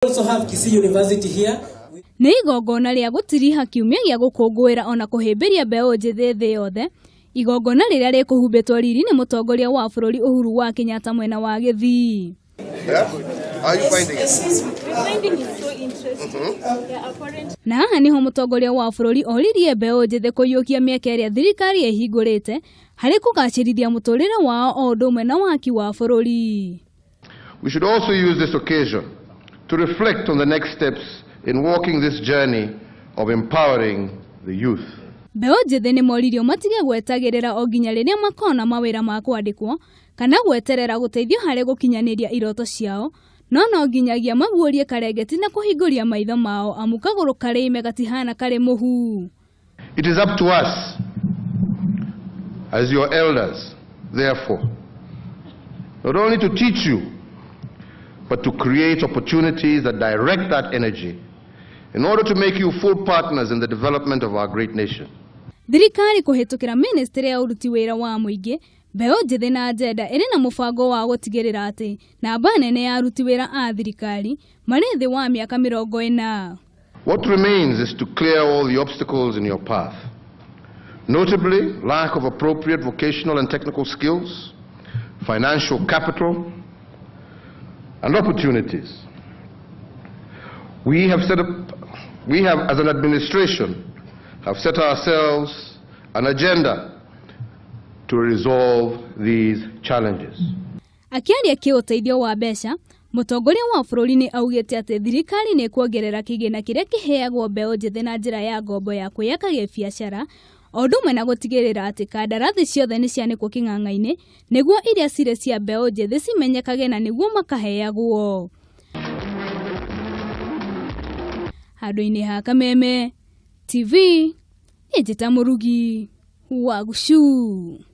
Also have Kisii University here. Nĩ igongona rĩa gũtiriha kiumia gĩa gũkũngũĩra ona kũhĩmbĩria mbeũ njĩthĩ thĩ yothe, igongona rĩrĩa rĩkũhumbĩtwo riri nĩ mũtongoria wa bũrũri Uhuru wa Kenyatta mwena wa Gĩthii. Yeah? How are you finding it? Na haha nĩho mũtongoria wa bũrũri oririe mbeũ njĩthĩ kũiyũkia mĩeke ĩrĩa thirikari ĩhingũrĩte harĩ kũgacĩrithia mũtũrĩre wao o ũndũ ũmwe na waki wa bũrũri. We should also use this occasion to reflect on the next steps in walking this journey of empowering the youth. Mbeũ njĩthĩ nĩ moririo matige gwetagĩrĩra o nginya rĩrĩa makona mawĩra ma kwandĩkwo kana gweterera gũteithio harĩ gũkinyanĩria iroto ciao, no no nginyagia maguũrie karengeti na kũhingũria maitho mao amu kagũrũ karĩ ime gatihana karĩ mũhu. It is up to us, as your elders, therefore, not only to teach you, but to create opportunities that direct that energy in order to make you full partners in the development of our great nation. Thirikari kũhĩtũkĩra ministry ya ũruti wĩra wa mũingĩ, mbeũ njĩthĩ na njenda ĩrĩ na mũbango wa gũtigĩrĩra atĩ namba nene ya aruti wĩra a thirikari marĩ thĩ wa mĩaka 40. What remains is to clear all the obstacles in your path, notably lack of appropriate vocational and technical skills, financial capital, and opportunities. We have set up, we have, as an administration, have set ourselves an agenda to resolve these challenges. Akĩaria kĩũteithio wa mbeca, mũtongoria wa bũrũri nĩ augĩte atĩ thirikari nĩ ĩkuongerera kĩgĩna kĩrĩa kĩheagwo mbeũ njĩthĩ na njĩra ya ngombo ya kwĩyaka gĩbiacara, o ũndũ ũmwe na gũtigĩrĩra atĩ kandarathi ciothe nĩ cianĩkwo kĩng'ang'a-inĩ nĩguo iria cirĩ cia mbeũ njĩthĩ cimenyekage na nĩguo makaheagwo. Handũ-inĩ ha Kameme TV, nĩ njĩta Mũrugi wa Gucu.